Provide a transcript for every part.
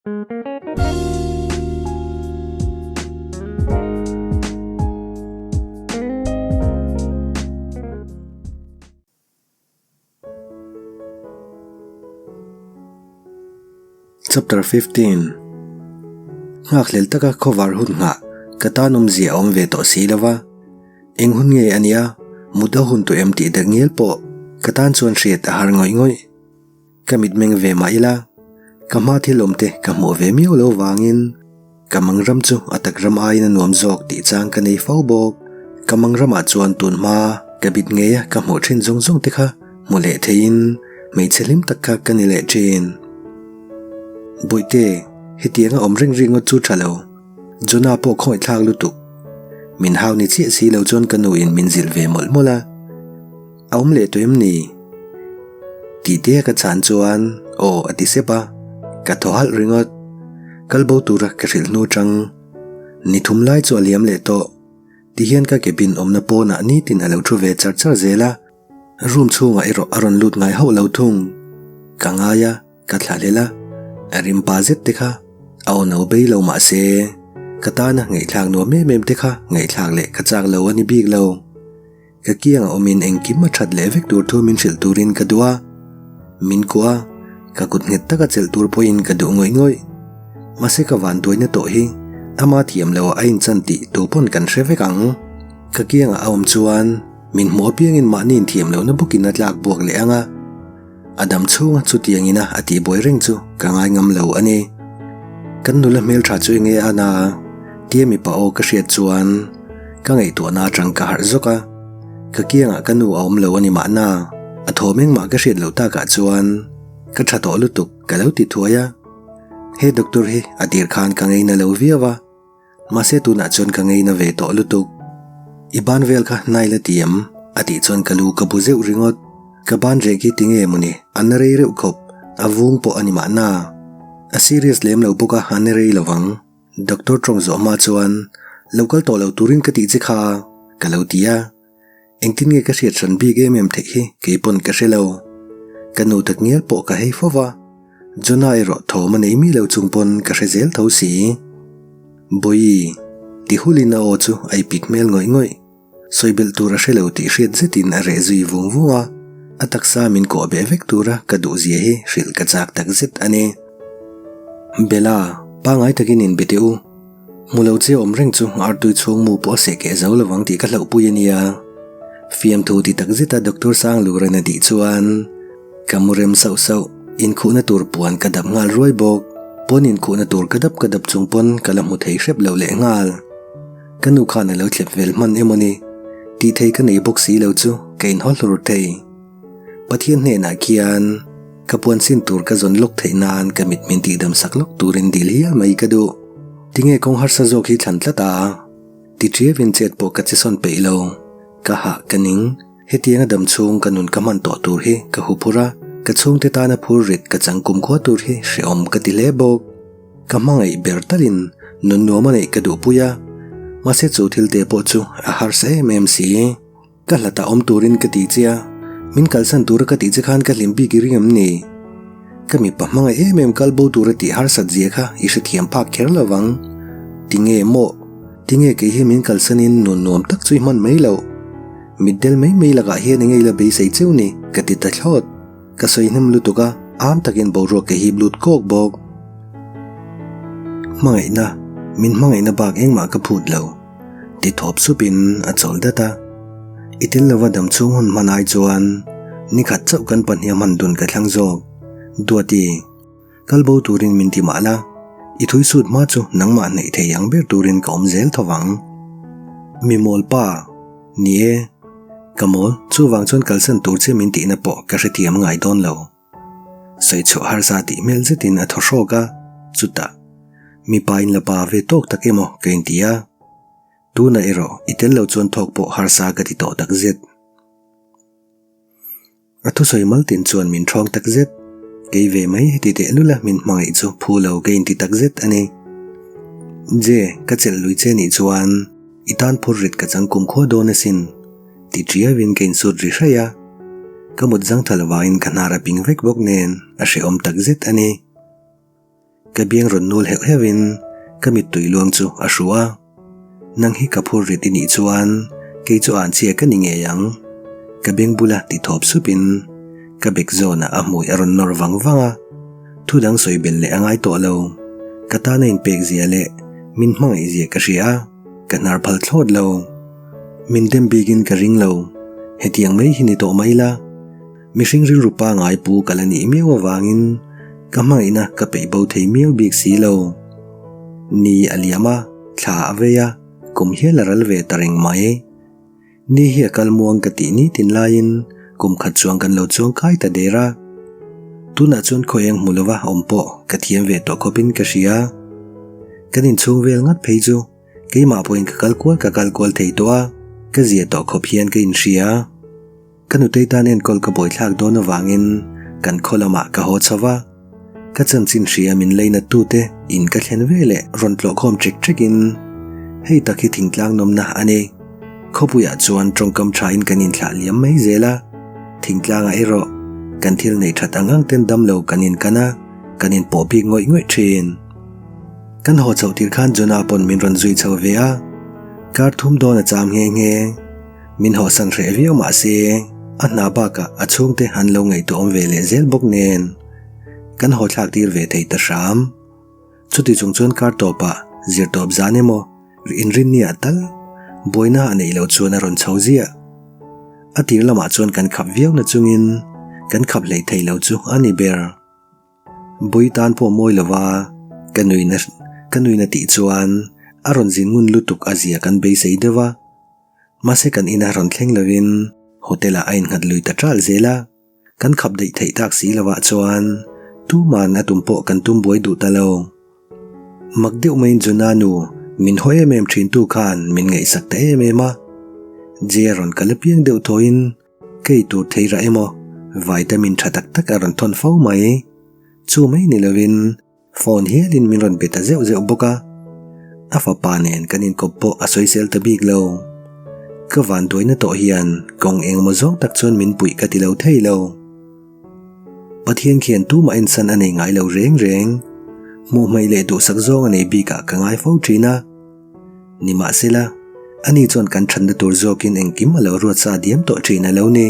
Chapter 15 Nghakhlel taka khawvar hun nghah ka tan awmzia a awm ve tawh si lo va, eng hun nge a nia mut a hun tawh em tih dak ngial pawh ka tan chuan hriat a har ngawih ngawih. Ka mitmeng ve mah ila, ka hma thil awm te ka hmuh ve miau lo vangin ka mangram chu a tak ram aiin a nuam zawk tih chang ka nei fo bawk. Ka mangramah chuan tun hma ka bit ngeia ka hmuh thin zawng zawng te kha hmu leh theiin hmeichhe hlim tak kha ka ni leh thin. Bawihte, hetianga awm reng ringawt chu tha lo. Jonah pawh khawngaihthlak lutuk. Min hau ni chiah si lo chuan ka nuin min zilh ve mawlh mawlh a. A awm leh tawh em ni? Tih te ka chhan chuan aw a ti sep a, ka thaw halh ringawt. Kal bo tura ka hrilh hnu chang ni thum lai chu a liam leh tawh. Tihian ka cabin awmna pawnah nitin a lo thu ve char char zel a, room chhungah erawh a rawn lut ngai hauh lo thung. Ka ngai a. Ka thla hlel a, a rim pa zet te kha a aw no bei lo mah se ka tana ngaihthlak nuam em em te kha ngaihthlak leh ka chak lo a ni bik lo. Ka kiangah awmin engkim a that leh vek tur thu min hrilh turin ka duh a, min kuah a, ka kut nghet taka chelh tur pawhin ka duh ngawih ngawih. Mahse ka vanduaina tawh hi ama thiam loh a inchan tih tu pawn kan hre vek ang. Ka kiangah a awm chuan min hmuh apiangin mahni inthiam lohna bawkin a tlak buak leh ang a. A dam chhunga chutiang ina a tihbuai reng chu ka ngai ngam lo a ni. Kan nula hmeltha chu enge a na tia mipa aw ka hriat chuan ka ngaihtuahna atang ka harh zawk a. Ka kiangah ka nu a awm lo a ni mahna a thawm engmah ka hriat loh takah chuan ka tha tawh lutuk ka lo ti thuai a. He doctor hi a tir khan ka ngeina lo viau a. Mahse tunah chuan ka ngeina ve tawh lutuk. I ban vel kha hnai la ti em? A tih chuan ka lu ka bu zeuh ringawt. Ka ban reh khi tinge mawni a na rei reuh khawp, a vung pawh a ni mahna. A serious lem lo bawk a, a na rei lovang. Doctor tawng zawh hma chuan lo kal tawh lo turin ka tih che kha ka lo ti a. Engtin nge ka hriat hran bik em em theih hi kei pawn ka hre lo. Ka nu tak ngial pawh ka hei fo va, Jonah erawh thawm a nei mi lo chung pawn ka hre zel tho si. Bawihi, ti hulin a aw chu a ipik hmel ngawih ngawih. Sawi belh tur a hre lo tih hriat zetin a reh zui vung vung a, a taksa min kawh beh vek tura ka duhzia hi hrilh ka chak tak zet a ni. Bella, pangai takin inbe teh u. Hmu lo che awm reng chu artui chhung mu pawh a seh keh zo lovang tih ka hlauhpui a nia. Fiamthu ti tak zeta Doctor Sangluran a tih chuan ka mu rem sauh sauh, inkhuhna tur puan ka dap nghal ruai bawk. Pawn inkhuhna tur ka dap ka dap chung pawn ka la hmu thei hrep lo leh nghal. Ka nu khan a lo thlep vel hman emaw ni? Tih thei ka nei bawk si lo chu ka inhaw hlur thei. Pathian hnenah khian ka puan sin tur ka zawn lawk theih nan ka mit min tihdam sak lawk turin dil hial mai ka duh. Tinge kawng harsa zawk hi thlan tlat a? Ti ṭiavin chet pawh ka che sawn peih lo. Ka hah ka ning. Hetianga dam chhung ka nun ka hman tawh tur hi ka hu phur a, ka chhungte tana phur rit ka chang kumkhua tur hi hrehawm ka ti hle bawk. Ka hmangaih ber talin nun nuam a neih ka duhpui a, mahse chu thil te pawh chu a harsa em em si. Ka hlatah awm turin ka ti che a, min kalsan tura ka tih che khan ka hlim bik i ring em ni? Ka mipa hmangaih em em kal bo tura tih harsat zia kha i hrethiam phak kher lo vang. Tinge maw? Tinge kei hi min kalsanin nun nuam tak chu i hman mai loh? Mitdel mai mai lakah hian enge i la beisei cheu ni? Ka ti ta thlawt. Ka sawi hnem lutuk a, am takin boruak ka hip lut kawk bawk. Hmangaihna, min hmangaihna bak engmah ka phut lo. Ti thawp supin a chawl dat a. I tel lova dam chhung hun hman ai chuan ni khat chauh kan pahnih a hman dun ka thlang zawk. Duati, kal bo turin min ti mah la, i thui sut hma chu nangmah hnaih thei ang ber turin ka awm zel tho vang. Mi mawl pa, ni e, ka mawl, chuvang chuan kalsan tur che min tihna pawh ka hrethiam ngai dawn lo. Sawi chhuah harsa tih hmel zetin a thaw hrawk a, chutah, Mipa in la pa ve tawk tak emaw ka inti a, tunah erawh i tel lo chuan thawk pawh harsa ka ti tawh tak zet. A thusawi maltin chuan min thawng tak zet, kei ve mai heti teh lula min hmangaih chu phu lo ka inti tak zet a ni. Je, ka chelh lui che nih chuan i tan phur rit ka chang kum khua dawn asin. Ti ṭiauin ka insut ri hraih a, ka mut zangthal vangin ka hnar a ping vek bawk nen a hrehawm tak zet a ni. Ka biang rawn nul heuh heuhin ka mittui luang chu a hru a. Nang hi ka phur rit i nih chuan kei chu an chhia ka ni ngei ang. Ka beng bula ti thawp supin ka bek zawnah a hmui a rawn nawr vang vang a. Thu dang sawi belh leh a ngai tawh lo. Ka tana inpek zia leh min hmangaih zia ka hria a, ka hnar phal thlawt lo. Min dem bikin ka ring lo. Hetiang mai hi ni tawh mai la. Mihring rilru pangai pu ka la nih miau avangin ka hmangaihna ka peih bo thei miau bik si lo. Ni a liam a, thla a vei a, kum hial a ral ve ta reng mai. Ni hi a kal muang ka tih nitin laiin kum khat chuang kan lo chuang kai ta der a. Tunah chuan khawi eng hmu lova awm pawh ka thiam ve tawh khawpin ka hria. Kan inchhung vel ngat phei chu keimah pawhin ka kal kual ka kal kual thei tawh a, ka zia tawh khawp hian ka inhria. Ka nutei tan enkawl ka buaithlak dawn avangin kan khaw lamah ka haw chho va, ka chanchin hria min leinat tute in ka thlen ve leh rawn tlawh khawm ṭek ṭekin hei tak hi thingtlang nawmna a ni. Khawpuiah chuan ṭawngkam ṭhain kan inthlah liam mai zel a, thingtlangah erawh kan thil neih ṭhat ang ang ten damlo kan inkan a, kan inpawh bik ngawih ngawih ṭhin. Kan haw chhoh tir khan Jonah pawn min rawn zui chho ve a, kar thum dawn a cham nghe nghe. Min hawhsan hreh viau mah se, a hna bakah a chhungte an lo ngaihtuahawm ve leh zel bawk nen kan haw thlak tir ve thei ta hram. Chuti chung chuan kar tawpah zir tawp zan emaw inrinniah tal buaina a neih loh chuan a rawn chho ziah. A tir lamah chuan kan khap viau na chungin kan khap hlei thei lo chu a ni ber. Bui tan pawh mawi lova ka nuina ka nuina tih chuan a rawn zin ngun lutuk a zia kan beisei deuh a. Mahse kan ina rawn thleng lovin hotel ah a innghat lui ta ṭalh zel a, kan khap daih theih tak si lovah chuan tuman a tum pawh kan tum buai duh ta lo. Mak deuh maiin Jonah nu min haw em em ṭhintu khan min ngaihsak ta em em a, Jay a rawn kal apiang deuh thawhin ka ei tur thei rah emaw vitamin ṭha tak tak a rawn thawn fo mai. Chu mai ni lovin Phone hialin min rawn be ta zeuh zeuh bawk a, a fapa nen kan inkawp pawh a sawisel ta bik lo. Ka vanduaina tawh hian kawng engemaw zawng tak chuan min puih ka ti lo thei lo. Pathian khian tumah ensan a nei ngai lo reng reng, hmuh hmaih leh duhsak zawng a nei bikah ka ngai fo thin a. Nimahsela, ani chuan kan thatna tur zawkin engkim a lo ruat sa diam tawh thin a lo ni.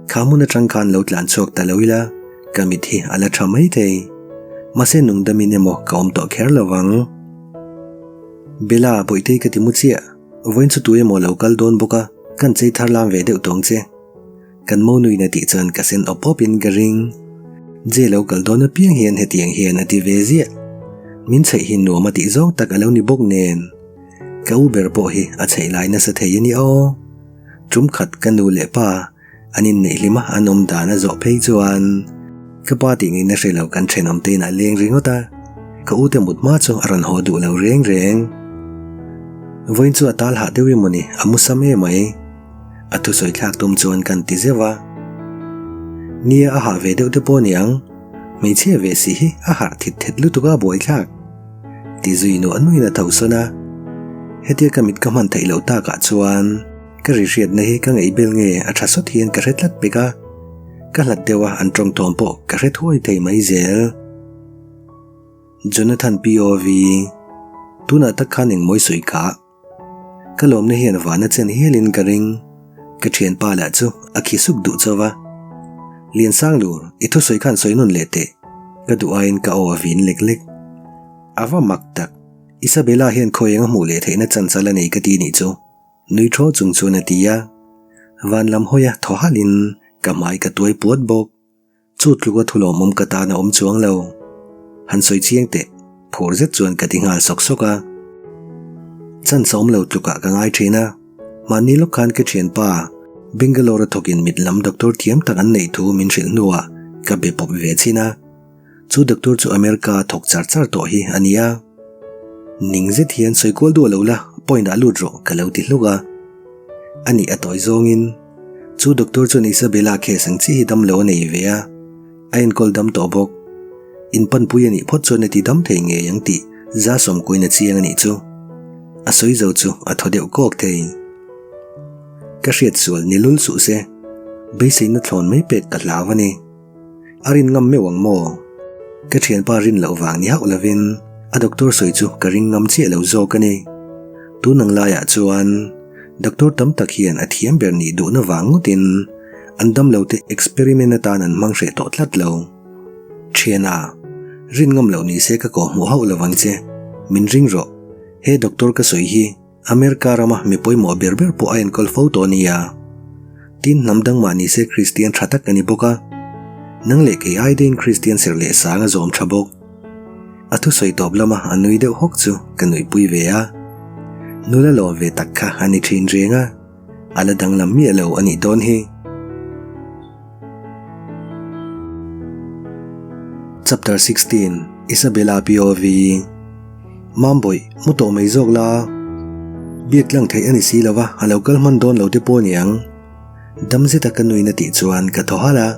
Kha hmun atang khan lo tlan chhuak ta lo ila, ka mit hi a la tha mai thei. Mahse nungdamin emaw ka awm tawh kher lo vang. Bella, Bawihtei ka ti mu chiah. Vawiin chu tu emaw lo kal dawn bawk a, kan chei thar lam ve deuh tawng che. Kan mo nuin a tih chuan ka sen awp awp in ka ring. Je lo kal dawn apiang hian hetiang hian a ti ve ziah. Min chheih hi nuam a tih zawng tak a lo ni bawk nen. Ka u ber pawh hi a chheih lai nasa thei a ni aw. Tum khat ka nu leh pa an inneih hlim a an awm dan a zawh phei chuan ka pa tih ngei na hre lo kan thenawm te inah leng ringawt a. Ka u te mut hma chu a rawn haw duh lo reng reng. Vawiin chu a tal hah deuh emaw ni a mu sam emai. A thusawi thlak tum chuan kan ti zeuh a. Nia a hah ve deuh te pawh niang, hmeichhia ve si hi a harh thit thet lutuk a buaithlak. Ti zui nuah nuahin a tho sawn a. Hetia ka mit ka hman theih loh takah chuan ka ri hriatna hi ka ngaih bel nge a tha sawt hian ka hre tlat pek a. Ka hlat deuh a an tawng thawm pawh ka hre thuai thei mai zel. Jonathan POV, Tunah tak khan engmawi sawi kah? Ka lawmna hian vana chen hialin ka ring. Ka thianpa lah chu a khi suk duh chauh va. Liansang lur, i thusawi khan sawi nawn leh teh. Ka duh aiin ka aw a vin lek lek. A va mak tak. Isabella hian khawi eng a hmuh leh theihna chan chal a nei ka ti nih chu. Nui thaw chung chuan a ti a. Van lam hawia thaw halhin ka hmai ka tuai puat bawk. Chu tluka thulawmawm ka tan a awm chuang lo. Han sawi chiang teh, phur zet chuan ka ti nghal sawk sawk a. Chance a awm lo tlukah ka ngai thin a, mahni lawk khan ka thianpa Bangalore a thawkin mit lam doctor thiam tak an neih thu min hrilh hnuah ka be pawp ve chhin a. Chu doctor chu America a thawk char char tawh hi a nia. Ning zet hian sawi kual duah lo la, point ah lut rawh ka lo ti hluk a. Anih a tawi zawngin. Chu doctor chuan Isabella case ang chi hi dam lo a nei ve a, a enkawl dam tawh bawk. In panpui a nih phawt chuan a ti dam thei ngei ang tih za sawmkuin a chiang a nih chu. A sawi zo chu a thaw deuh kawk thei. Ka hriat sual ni lul suh se, beiseina thlawn mai pek ka hlau a ni. A rin ngam meuh ang maw? Ka thianpa rin loh vang ni hauh lovin a doctor sawi chu ka ring ngam chiah lo zawk a ni. Tun ang laiah chuan doctor tam tak hian a thiam ber nih duhna vang ngawtin an damlo te experiment atan an hmang hreh tawh tlat lo. Thiana, rin ngam loh ni se ka kawh hmuh hauh lovang che. Min ring rawh. He doctor ka sawi hi America rama mi pawimawh ber ber pawh a enkawl fo tawh a nia. Tin, hnam dang mah ni se Kristian tha tak a ni bawk a. Nang leh kei ai deuhin Kristian serh leh sang a zawm tha bawk. A thusawi tawp lama a nui deuh hawk chu ka nuihpui ve a. Nula lawm ve tak kha a ni thin reng a, a la danglam miah lo a nih dawn hi. Chapter 16 Isabella POV Mambawih, mu tawh mai zawk la. Biak tlang theih a ni si lova, a lo kal hman dawn lo te pawh a niang. Dam zeta ka nuin a tih chuan ka thaw halh a.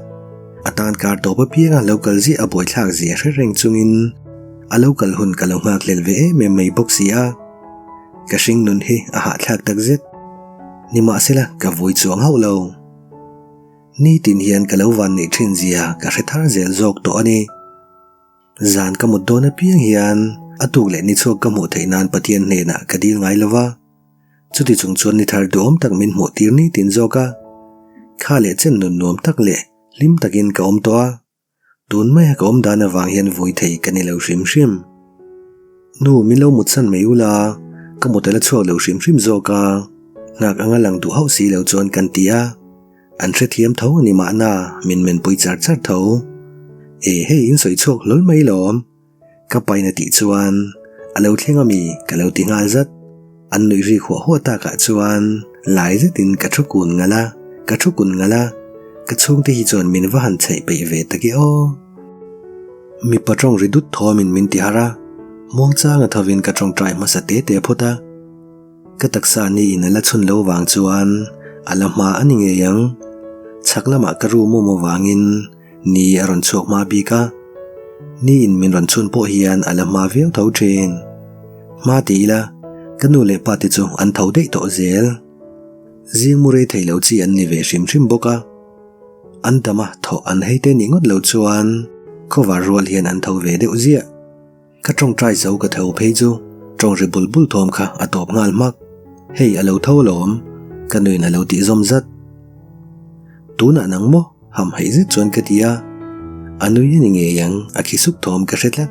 A tan kar tawp apianga lo kal ziah a buaithlak zia hre reng chungin a lo kal hun ka lo nghak hlel ve em em mai bawk si a. Ka hring nun hi a hahthlak takzet. Nimahsela ka vui chuang hauh lo. Nitin hian ka lo van neih thin zia ka hre thar zel zawk tawh a ni. Zan ka mut dawn apiang hian a tuk leh ni chhuak ka hmuh theih nan Pathian hnenah ka dil ngai lo va. Chuti chung chuan ni thar duhawm tak min hmuh tir nitin zawk a. Kha leh chen nun nuam tak leh hlim takin ka awm tawh a. Tun maia ka awm dan avang hian vui thei ka ni lo hrim hrim. Nu, min lo mutsan mai ula, ka mut a la chhuak lo hrim hrim zawk a, nghak anga lang duh hauh si lo chuan kan ti a. An hrethiam tho a ni mahna, min menpui char char tho. E, hei in sawi chhuak hlawl mai lawm. Ka pain a tih chuan a lo thleng ami ka lo ti nghal zat. An nuih rik huah huah takah chuan lai zetin ka thu kun ngal a, ka thu kun ngal a, ka chhungte hi chuan min va han chheih peih ve tak e aw. Mipa tawng ri dut thawmin min ti harh a, muangchanga thovin ka tawngtai hmasa te te phawt a. Ka taksa niin a la chhun lo vang chuan a la hma a ni ngei ang. Chhak lamah ka room awm avangin Ni a rawn chhuak hma bik a, ni in min rawn chhun pawh hian a la hma viau tho thin. Hma ti ila, ka nu leh pa te chu an tho daih tawh zel. Zing mu rei thei lo chi an ni ve hrim hrim bawk a. An dam a, thawh an hei te nih ngawt lo chuan khawvar rual hian an tho ve deuh ziah. Ka tawngtai zo ka tho phei chu tawng ri bul bul thawm kha a tawp nghal hmak. Hei a lo tho alawm, ka nuin a lo tih zawm zat. Tunah nang maw? Ham haih zet chuan ka ti a. A nui a ni ngei ang, a khi suk thawm ka hre tlat.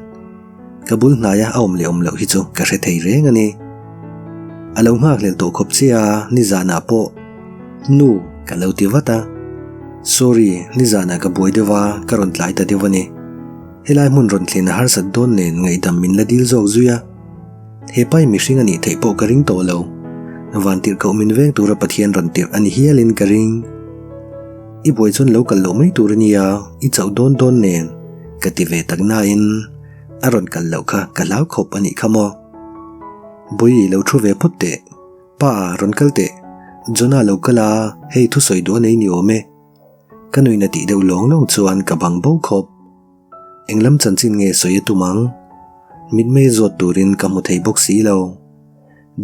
Ka bul hnaia a awm leh awm loh hi chu ka hre thei reng a ni. A lo nghakhlel tawh khawp che a, nizanah pawh. Nu, ka lo ti vat a. Sorry, nizanah ka buai deuh a, ka rawn tlai ta deuh a ni. Helai hmun rawn thlen a harsat dawn nen ngaihdam min la dil zawk zui a. He pai mihring a nih theih pawh ka ring tawh lo. Van tirh koh min veng tura Pathian rawn tirh a ni hialin ka ring. I buai chuan lo kal loh mai tur a nia, i chauh dawn dawn nen ka ti ve tak nain a rawn kal loh kha ka hlau khawp a nih kha maw. Bawi lo thu ve phawt teh. Pa, rawn kal teh. Jonah lo kal a, hei thusawi duh a nei ni awm e. Ka nuin a tih deuh lawng lawng chuan ka bang bo khawp. Englam chanchin nge sawi a tum ang? Mitmei zawt turin ka hmu thei bawk si lo.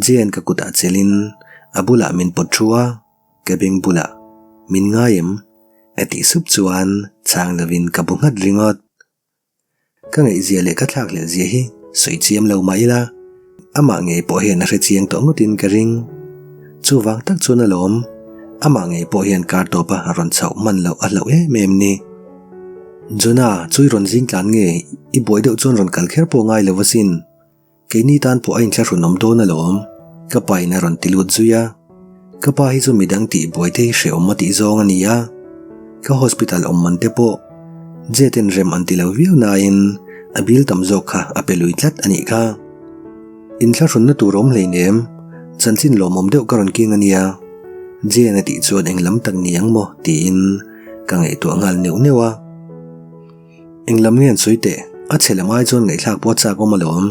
Jane ka kutah chelin a bulah min pawt thu a, ka beng bulah, Min ngai em? a tih sup chuan chhang lovin ka bu nghat ringawt. Ka ngaihzia leh ka thlak hlelh zia hi sawi chiam lo mah ila, amah ngei pawh hian a hre chiang tawh ngawtin ka ring. Chuvang tak chuan alawm, amah ngei pawh hian kar tawpa a rawn chhoh hman loh a hlauh em em ni. Jonah, chu i rawn zing tlan nge, i buai deuh chuan rawn kal kher pawh ngai lo asin. Keini tan pawh a inthlahrun awm dawn alawm, ka pa in a rawn ti lut zui a. Ka pa hi chu midang tih buai te hi hrehawm a tih zawng a ni a. Ka hospital awm man te pawh Jet in rem an ti lo viau nain a bill tam zawk kha a pe lui tlat a nih kha. Inthlahrunna tur awm hleinem, chanchin lawmawm deuh ka rawn keng a nia. Jane a tih chuan englam tak ni ang maw tiin ka ngaihtuah nghal neuh neuh a. Englam nge an sawi teh, a chhe lam ai chuan ngaihthlak pawh a chak awm alawm.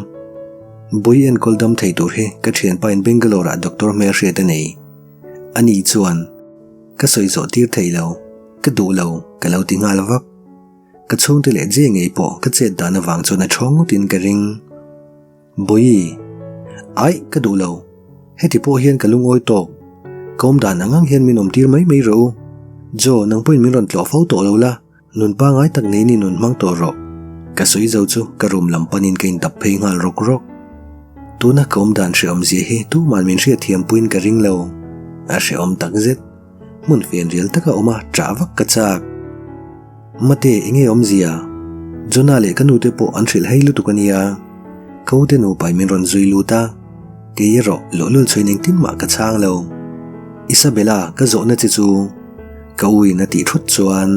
Bui enkawl dam thei tur hi ka thianpa in Bangalore ah doctor hmelhriat a nei. Ani chuan, Ka sawi zawh tir thei lo, ka duh lo, ka lo ti nghal vak. Ka chhungte leh je ngei pawh ka chet dan avang chuan a thawng ngawtin ka ring. Bawi, Aih, ka duh lo. Heti pawh hian ka lungawi tawk. Ka awm dan ang ang hian min awmtir mai mai rawh u. Joe, nang pawhin min rawn tlawh fo tawh lo la. Nun pangai tak nei ni nun hmang tawh rawh. Ka sawi zo chu ka room lam panin ka intap phei nghal rawk rawk. Tuna ka awm dan hrehawm zia hi tuman min hriatthiam puiin ka ring lo. A hrehawm tak zet. Hmun fian rial taka awm a ṭah vak ka chak. Mate, enge awmzia? Jonah leh ka nute pawh an hrilh hei lutuk a nia. Ka ute nupai min rawn zui lut a. Kei erawh luhlul chhuin engtin mah ka chhang lo. Isabella, ka zawhna che chu ka uin a tih thut chuan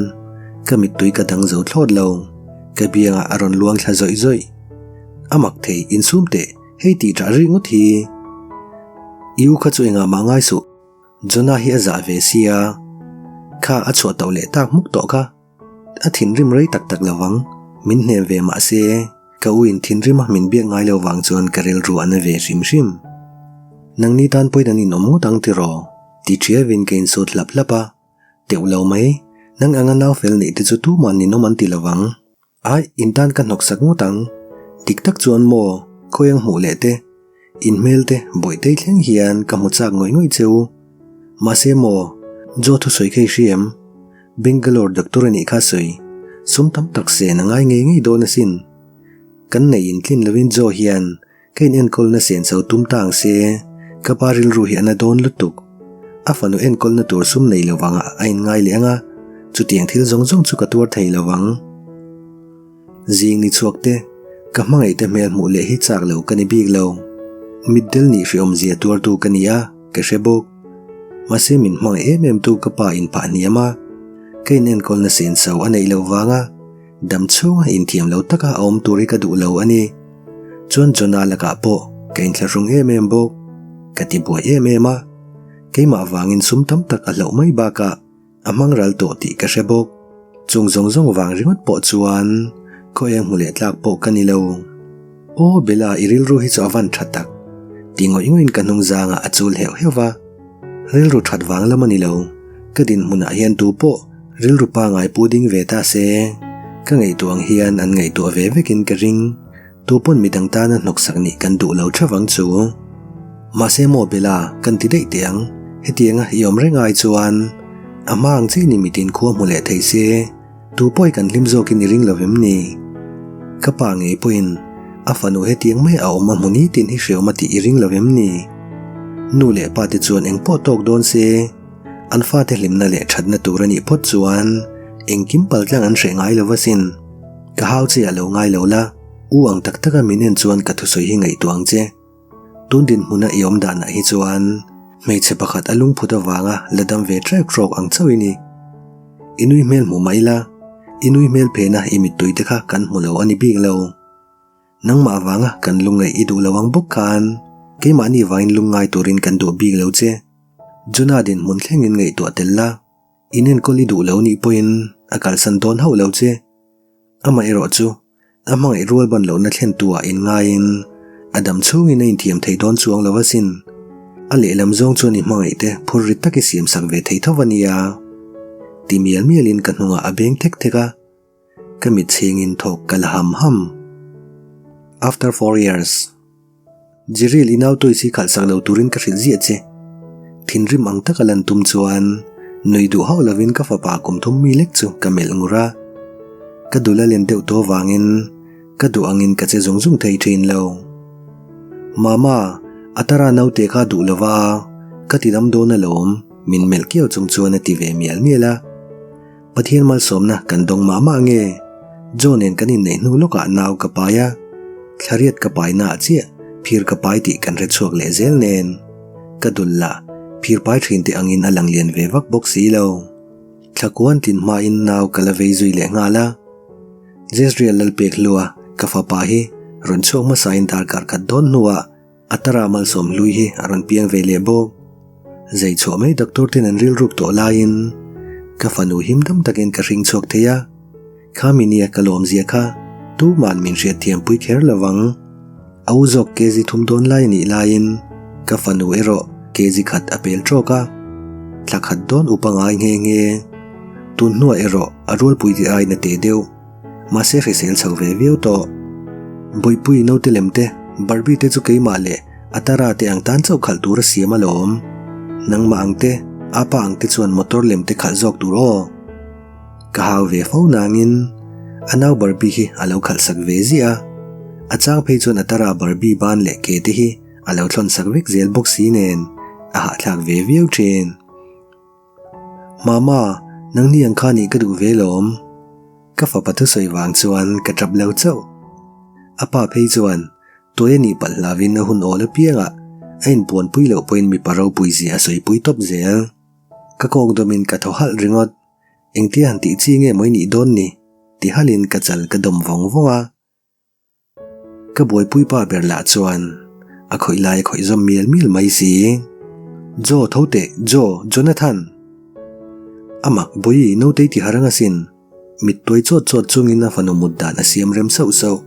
ka mittui ka dang zo thlawt lo. Ka biangah a rawn luang thla zawih zawih. A mak thei, insum teh, hei tih ṭah ri ngawt hi. I u kha chu engah mah ngai suh. Jonah hi a zah ve sia, kha a chhuah tauh leh tak hmuk tawh kha. A thinrim rei tak tak lovang, min hnem ve mah se, ka u in thinrim a min biak ngai lo vang chuan ka rilru a na ve hrim hrim. Nangni tan pawhin an inawm ngawt ang tiraw? Ti ṭhiavin ka insut hlap hlap a, teuh lo mai, nang anga nau fel neih te chu tuman ninawm an ti lovang. Aih, in tan ka hnawk sak ngawt ang. Dik tak chuan maw, khawiang hmuh leh te, in hmel te bawihtei thleng hian ka hmu chak ngawih ngawih che u. Mahse maw, Joe thusawi kha i hria em? Bangalore doctor a nih kha sawi, sum tam tak sen a ngai ngei ngei dawn asin. Kan neih in tlin lovin Joe hian Ka in enkawlna sen cho tum ta ang se, ka pa rilru hi a na dawn lutuk. A fanu enkawlna tur sum nei lo vang a in ngai leh ang a, chutiang thil zawng zawng chu ka tuar thei lo vang. Zing ni chhuak te, ka hmangaih te hmel hmuh leh hi chak lo ka ni bik lo. Mitdel nih hriawmzia tuartu ka ni a, ka hre bawk. Mahse min hmangaih em em tu ka pa in phah hniam a, ka in enkawlna sen cho a neih loh vang a, Dam chhunga inthiam lo taka a awm tur hi ka duh lo a ni. Chuan Jonah lakah pawh ka inthlahrung em em bawk. Ka ti buai em em a. Keimah vangin sum tam tak a hlauh mai bakah a hmang ral tawh tih ka hre bawk. Chung zawng zawng vang ringawt pawh chuan khaw eng hmu leh tlak pawh ka ni lo. Aw Bella i rilru hi chu a van tha tak. Ti ngawih ngawih in ka hnung zangah a chul heuh heuh va. Rilru that vang lam a ni lo. Ka dinhmunah hian tu pawh Rilru pangai pu ding ve ta se, ka ngaihtuah ang hian an ngaihtuah ve vekin ka ring. Tu pawn midang tana hnawksak nih kan duh lo theuh ang chu. Mahse maw Bella, kan ti daih teh ang. Hetianga i awm reng ai chuan a hma ang chiah ni mitin khua hmu leh thei se, tu pawh i kan hlim zawkin i ring lo vem ni? Ka pa ngei pawhin a fanu hetiang mai a awm a hmu nitin hi hreawm a tih i ring lo vem ni? Nu leh pa te chuan engpawh tawk dawn se, An fate hlimna leh thatna tur a nih phawt chuan engkim paltlang an hreh ngai lo asin. Ka hau che a lo ngai lo la, u ang tak taka min en chuan ka thusawi hi ngaihtuah ang che. Tun dinhmuna i awm danah hi chuan hmeichhe pakhat a lungphut avanga la dam ve trek trawk ang chauh i ni. I nui hmel hmu mah ila, i nui hmel phena i mittui te kha kan hmu lo a ni bik lo. Nangmah avanga kan lungngaih i duh lo ang bawk khan keimahni vangin lungngai turin kan duh bik lo che. Jonah dinhmun thlengin ngaihtuah tel la, in enkawl i duh lo nih pawhin a kalsan dawn hauh lo che. Amaherawh chu, a hmangaih rual ban lohna thlentu ah inngaiin a dam chhungin a inthiam thei dawn chuang lo asin. A lehlam zawng chuan i hmangaih te phur rit tak i siamsak ve thei tho a nia. Ti mial mialin ka hnungah a beng thek thek a. Ka mit chhingin thawk ka la ham ham. After four years. Jiril i nau toys hi khalh sak lo turin ka hrilh ziah che. Thinrim ang taka lan tum chuan nui duh hauh lovin ka fapa kum thum mi lek chu ka melh ngur a. Ka dul a len deuh tawh vangin ka duh angin ka che zung zung thei thin lo. Mama, Atara naute kha duh lova ka ti dam dawn alawm min melh kiau chung chuan a ti ve mial mial a. Pathian malsawmna kan dawng mah mah nge? Joe nen kan inneih hnu lawkah nau ka pai a, thlariat ka pai naah chiah phir ka pai tih kan hre chhuak leh zel nen. Ka dul lah phir pai thin te angin a lang lian ve vak bawk si lo. Thla kuan tlin hmain nau ka la vei zui leh nghal a. Jezreel Lalpekhlua ka fapa hi rawn chhuak hmasain darkar khat dawn hnuah Atara malsawm hlui hi a rawn piang ve leh bawk. Zai chhuah mai doctor ten an rilruk tawh laiin ka fanu him dam takin ka hring chhuak thei a, khami nia ka lawmzia kha tuman min hriatthiam pui kher lovang. A u zawk kg thum dawn lai a nih laiin ka fanu erawh kg khat a pel trawk a, thla khat dawn upa ngai nghe nghe. Tun hnuah erawh a rualpui te aiin a teh deuh. Mahse hrisel chho ve viau tawh. Bawihpui naute lem te, Barbie te chu keimah leh Atara te ang tan chauh khalh tur a siam alawm. Nangmah ang te, apa ang te chuan motor lem te khalh zawk tur aw. Ka hau ve fo nangin. A nau Barbie hi a lo khalh sak ve ziah a, a chang phei chuan a tara Barbie ban leh ke te hi a lo thlawn sak vek zel bawk si nen a hahthlak ve viau thin. Mama, nangni ang kha nih ka duh ve lawm. Ka fapa thusawi vang chuan ka tap lo chauh. A pa phei chuan Tuai a nih palh hlauin a hun awl apiangah a inpuanpui loh pawhin mipa ropui zia a sawipui tawp zel. Ka kawk dawmin ka thaw halh ringawt. Engtia han tih chi nge maw i nih dawn ni? ti halhin ka chal ka dawm vawng vawng a. Ka buaipui pa ber lah chuan a khawih lai a khawih zawm mial mial mai si. Joe tho teh, Joe, Jonathan! Amak, Bawihi, nautei ti harang asin. Mittuai chawt chawt chungin a fanu mut dan a siam rem sauh sauh.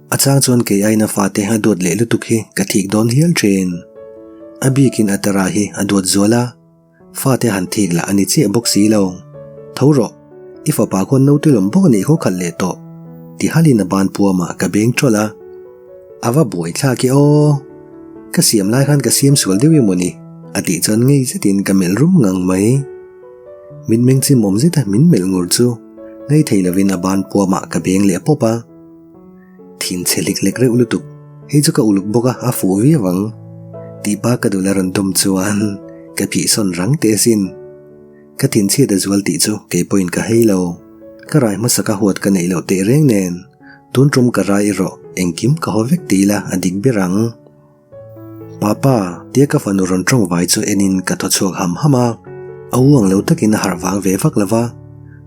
A chang chuan kei aiin a fate a duat leh lutuk hi ka thik dawn hial thin. A bikin Atara hi a duat zual a, fate han thik lah a ni chiah bawk si lo. Tho rawh, i fapa khuan naute lawm bawk a nih khaw khalh leh tawh, ti halin a ban puamah ka beng tawlh a. A va buai thlak e aw! Ka siam lai khan ka siam sual deuh emaw ni? a tih chuan ngei zetin ka melh rum ngang mai. Mitmeng chimawm zeta min melh ngur chu ngei thei lovin a ban puamah ka beng leh pawp a. Thin chhe hlek hlek reuh lutuk, hei chu ka uluk bawk a, a fuh viau ang. Tih pa ka dul a rawn dawm chuan ka phihsawn rang teh asin. Ka thinchhiat a zual tih chu kei pawhin ka hei lo. Ka rai hmasa ka huat ka neih loh teh reng nen, tun tum ka rai erawh engkim ka haw vek ti ila a dik ber ang. Papa, tia ka fanu rawn tawng vai chu enin ka thaw chhuak ham ham a, a u ang lo takin a harh vang ve vak lo va,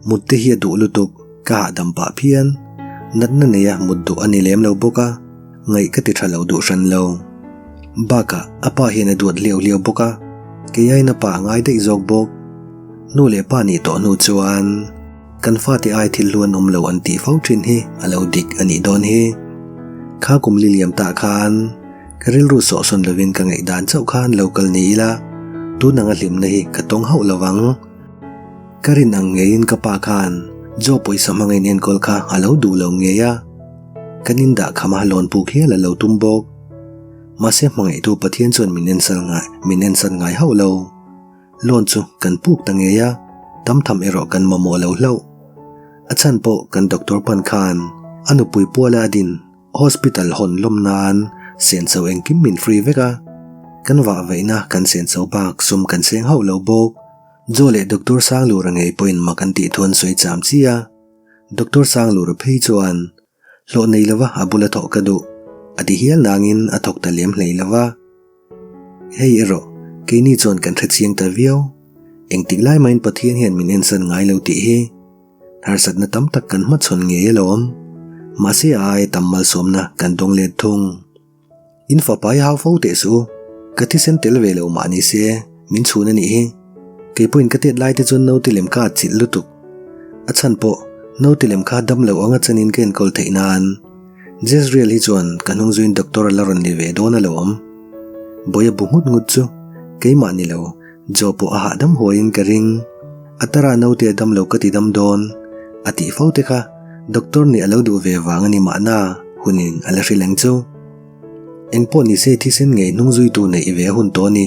mut te hi a duh lutuk, ka hahdam pah phian. Natna neia mut duh a ni lem lo bawk a, ngaih ka ti tha lo duh hran lo. Bakah, a pa hian a duat hliau hliau bawk a, kei aiin a pa a ngai daih zawk bawk. Nu leh pa nih tawh hnu chuan kan fate ai thil hlu an awm lo an tih fo thin hi a lo dik a nih dawn hi. Kha kum li liam tah khan ka rilru sawhsawn lovin ka ngaihdan chauh khan lo kal ni ila, tun anga hlimna hi ka tawng hauh lo vang. Ka rin ang ngeiin ka pa khan Joe pawisa hmanga in enkawl kha a lo duh lo ngei a, kan indah khama lawn puk hial a lo tum bawk. Mahse hmangaihtu Pathian chuan min ensan ngai min ensan ngai hauh lo. Loan chu kan puk ta ngei a, tam tham erawh kan mamawh lo hlauh. A chhan pawh kan doctor pan khan a nupui puala a din hospital hawn lawm nan senso engkim min free vek a, kan vah vaihna kan senso bak sum kan seng hauh lo bawk. Joe leh Doctor Sanglura ngei pawhin mak an tih thu an sawi cham chi a, Doctor Sanglura phei chuan hlawh nei lova a bula thawh ka duh a ti hial nangin a thawk ta lem hlei lova. Hei erawh keini chuan kan hre chiang ta viau, engtik lai mahin Pathian hian min ensan ngai lo tih hi harsatna tam tak kan hmachhawn ngei alawm, mahse a aia tam malsawmna kan dawng let thung. In fapa hi hau fo teh suh u, ka thisen tel ve lo mah ni se, min chhun a nih hi. Kei pawhin ka tet lai te chuan naute lem kha a chilh lutuk. A chhan pawh naute lem kha dam lo anga chanin ka enkawl theih nan. Jezreel hi chuan ka hnung zuiin doctor a la rawn ni ve dawn alawm. Bawiha bu nghut nghut chu keimah ni lo, Joe pawh a hahdam huaiin ka ring. A tara naute a dam lo ka ti dam dawn a tih fo te kha doctor nih a lo duh ve vang a ni mahna hunin a la hrilh ang chu. Engpawh ni se thisen ngei hnung zuitu neih ve a hun tawh a ni.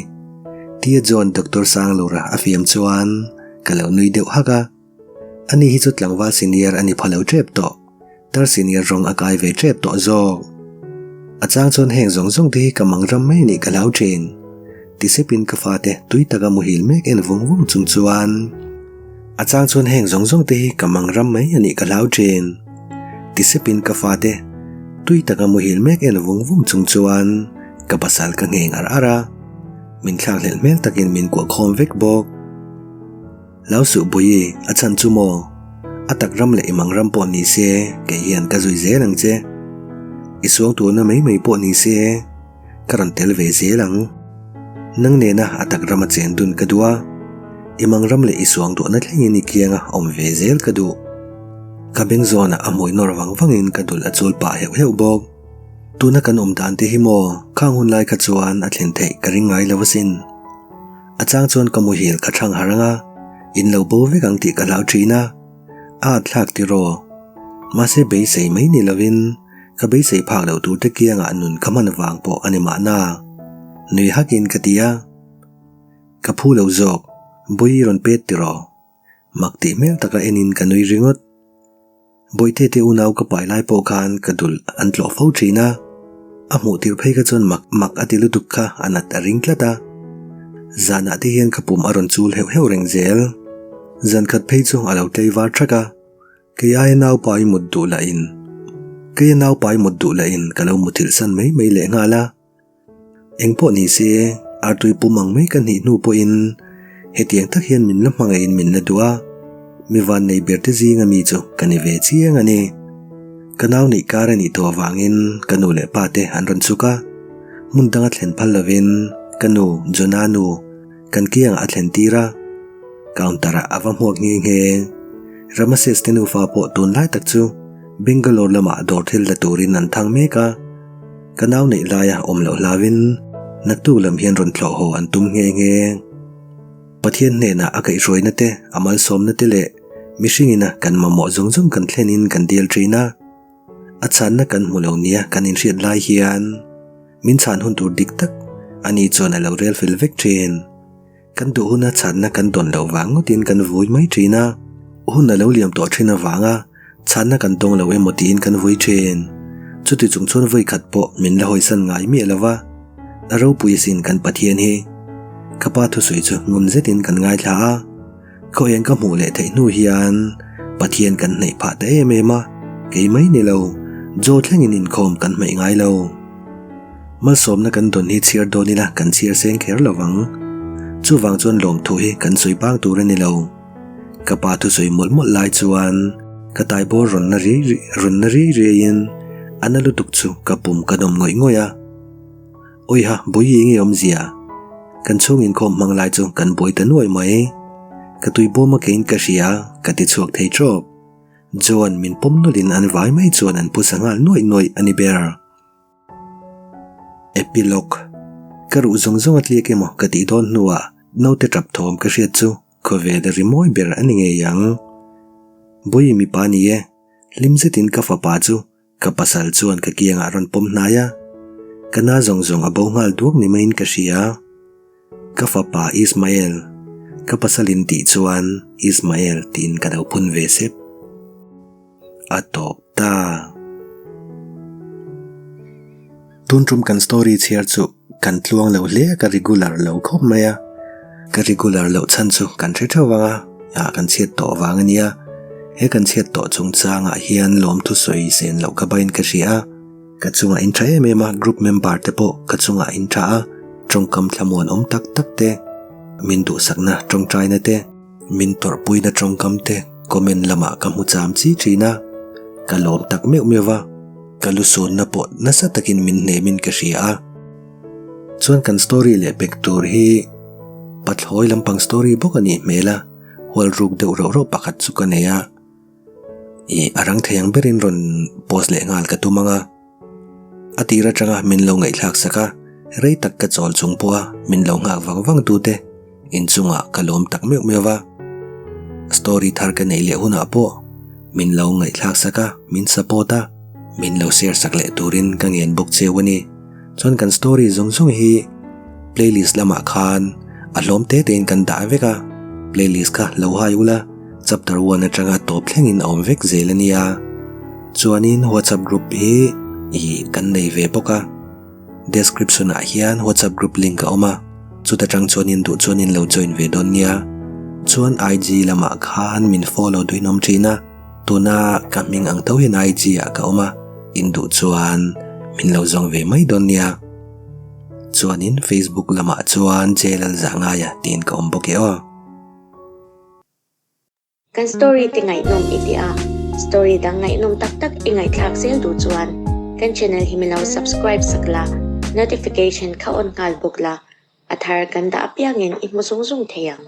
Tia John Doctor Sanglura a fiam chuan ka lo nui deuh hak a. Ani hi chu tlangval senior a ni pha lo tep tawh. Tar senior rawng a kai ve tep tawh zawk. A chang chuan heng zawng zawng te hi ka mang ram mai nih ka hlau thin. Tisepin ka fate tui taka muhil mek en vung vung chung chuan A chang chuan heng zawng zawng te hi ka mang ram mai a nih ka hlau thin. Tisepin ka fate tui taka muhil mek en vung vung chung chuan ka pasal ka ngheng ar ar a. Min thlakhlelh hmel takin min kuah khawm vek bawk. Lau suh Bawihi, a chhan chu maw? A tak ram leh i mang ram pawh ni se, kei hian ka zui zel ang che. I suang turna mai mai pawh ni se, ka rawn tel ve zel ang. Nang nena a tak rama chen dun ka duh a, i mang ram leh i suang duahna thlengin i kianga awm ve zel ka duh. Ka beng zawnah a hmui nawr vang vangin ka dul a chul pah heuh heuh bawk. Tuna kan awm dan te hi maw, khang hun lai kha chuan a thlen theih ka ring ngai lo asin. A chang chuan ka muhil ka thlang har anga, in lo bo vek ang tih ka hlau thin a, a at thlak tiraw? Mahse beisei mai ni lovin ka beisei phak loh tur te kiangah nun ka hman vang pawh a ni mahna, nui hakin ka ti a. Ka phu lo zawk, Bawihi rawn pet tiraw? Mak tih hmel taka enin ka nui ringawt. Bawihte te unau ka pai lai pawh khan ka dul an tlawh fo thin a, a hmuh tir phei kha chuan mak mak a ti lutuk kha a nat a ring tlat a. Zanah te hian ka pum a rawn chul heuh heuh reng zel. Zan khat phei chu a lo tlei var thak a, kei aia naupai mut duh lah in kei a naupai mut duh lah in ka lo muthilh san mai mai leh nghal a. Engpawh ni se, artui pum ang mai ka hnih hnu pawhin hetiang tak hian min la hmangaihin min la duh a, mi vannei ber te zinga mi chu ka ni ve chiang a ni. Ka nau neih kar a nih tawh avangin ka nu leh pa te an rawn chhuk a, hmun danga thlen phal lovin ka nu Jonah nu kan kiangah a thlen tir a, counter ah a va hmuak nghe nghe. Ramases te nufa pawh tunlai tak chu Bangalore lamah dawr thil la turin an thang mek a. Ka nau neih laia awm loh hlauin naktuk lam hian rawn thlawh haw an tum nghe nghe. Pathian hnenah a kaihhruaina te, a malsawmna te leh mihringina kan mamawh zawng zawng kan thlenin kan dil thin a. A chhanna kan hmu lo nia kan inhriat lai hian min chhan hun tur dik tak ani chuan a lo rel fel vek thin. Kan duh huna chhanna kan dawn loh vang ngawtin kan vui mai thin a, hun a lo liam tawh thin avanga chhanna kan dawng lo emaw tiin kan vui thin. Chuti chung chuan vawi khat pawh min la hawisan ngai miah lo va, a ropui asin kan Pathian hi. Ka pa thusawi chu ngun zetin kan ngaithla a, khawiah ka hmuh leh theih hnu hian Pathian kan hnaih phah ta em em a, kei mai ni lo, Joe thlengin inkhawm kan hmaih ngai lo. Malsawmna kan dawn hi chhiar dawn ila kan chhiar seng kher lo vang. Chuvang chuan lawmthu hi kan sawi bang tur a ni lo. Ka pa thusawi mawlh mawlh lai chuan ka taibawr rawn na riai rawn na riai riaiin a na lutuk chu ka pum ka dawm ngawih ngawih a. Awiha bawi eng nge awmzia? Kan chhung inkhawm hmang lai chu kan buai ta nuai mai. Ka tuibawm a keiin ka hria ka ti chhuak thei trawp. Joan min pawm nawlhin an vai mai chuan an phusa nghal nuaih nuaih a ni ber. Epilogue Ka ruh zawng zawng a tliak emaw ka tih dawn hnuah naute tap thawm ka hriat chu khawvel a ri mawi ber a ni ngei ang. Bawi mipa ni e, hlim zetin ka fapa chu ka pasal chuan ka kiangah rawn pawm hnai a, ka na zawng zawng a bo nghal duak ni maiin ka hria. Ka fapa Ismael, ka pasalin tih chuan Ismael tiin ka lo phun ve sep. A tawp ta. Tun tum kan story chhiar chu kan tluang lo hle a, ka regular lo khawp mai a. Ka regular loh chhan chu kan hre theuh vang a, ah kan chhiat tawh vang a nia. He kan chhiat tawh chungchangah hian lawmthu sawi sen loh ka bain ka hria a. Ka chungah in tha em em a, group member te pawh ka chungah in tha a, tawngkam thlamuan awm tak tak te, min duhsakna tawngtaina te, Min tawrhpuina tawngkam te comment lamah ka hmu cham chi thin a, ka lawm tak meuh meuh a, ka lu sunna pawh nasa takin min hnemin ka hria a. Chuan kan story leh pek tur hi pathlawi lampang story bawk a nih hmel a, hual ruk deuh rauh rauh pakhat chu ka nei a, ih a rang thei ang berin rawn post leh nghal ka tum ang a. A tir atanga min lo ngaihthlak sak a, rei tak ka chawl chung pawha min lo nghak vang vang tute inchungah ka lawm tak meuh meuh va. Story thar ka neih leh hunah pawh min lo ngaihthlak sak a, min support a, min lo share sak leh turin ka ngen bawk cheu a ni. Chuan kan story zawng zawng hi playlist lamah khan a hlawm te tein kan dah vek a, playlist kha lo hai ula chapter one atanga tawp thlengin a awm vek zel a nia. Chuanin WhatsApp group hi ih kan nei ve bawk a, description ah hian WhatsApp group link a awm a, chuta tang chuanin duh chuanin lo join ve dawn nia. Chuan IG lamah khan min follow duhin awm thin a, tuna ka hming ang tho hian IG ah ka awm a, in duh chuan min lo zawng ve mai dawn nia. Chuanin Facebook lamah chuan Jlalzahngaia tiin ka awm bawk e aw. Kan story te ngaihnawm i ti a, story dang ngaihnawm tak tak i ngaihthlak zel duh chuan kan channel hi milo subscribe sak la, notification kha on nghal bawk la, a thar kan dah apiangin i hmu zung zung thei ang.